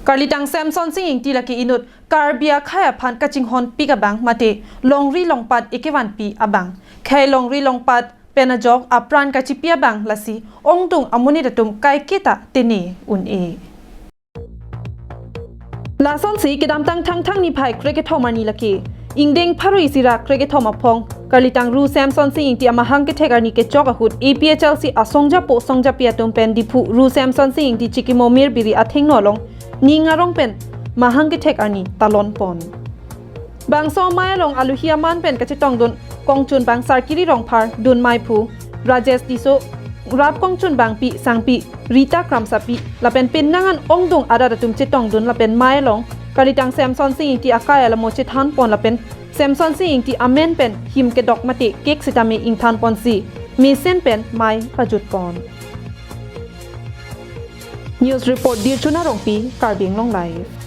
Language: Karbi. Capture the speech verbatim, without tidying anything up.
Karlitang Semsonsing Ingti lake inut Karbi akhei aphan kachinghon pik abang mate longri longpat ekevanpi abang. Khei longri longpat pen ajok apran kachipi abang lasi ongdung amonit atum kaiketa tene un-e. Lasonsi kedamtang Thangthang niphai krekethom arni lake ingdeng pharo isi ra krekethom aphong Karlitang Ru Semsonsing Ingti amahang kethek arni kechok ahut A P H L C asongjapo songjapi atum pen Diphu Ru Semsonsing Ingti chikimo mir biri athengno along ning arong pen mahang kethek arni talon pon. Bangso amei along aluhi aman pen kachetongdun kongchunbang Sarkiri Rongphar, Dun Maiphu, Rajesh Tisso, rap kongchunbangpi sangpi Rita Kramsapi lapen pinnangan ongdung arat atum chetongdun lapen mei along Karlitang Semsonsing Ingti akai alamo chethan pon lapen Semsonsing Ingti amen pen him kedok mate cake sitame ingthan ponsi mesen pen mei pajut pon. News report Dirchuna Rongpi, Karbi Anglong Live.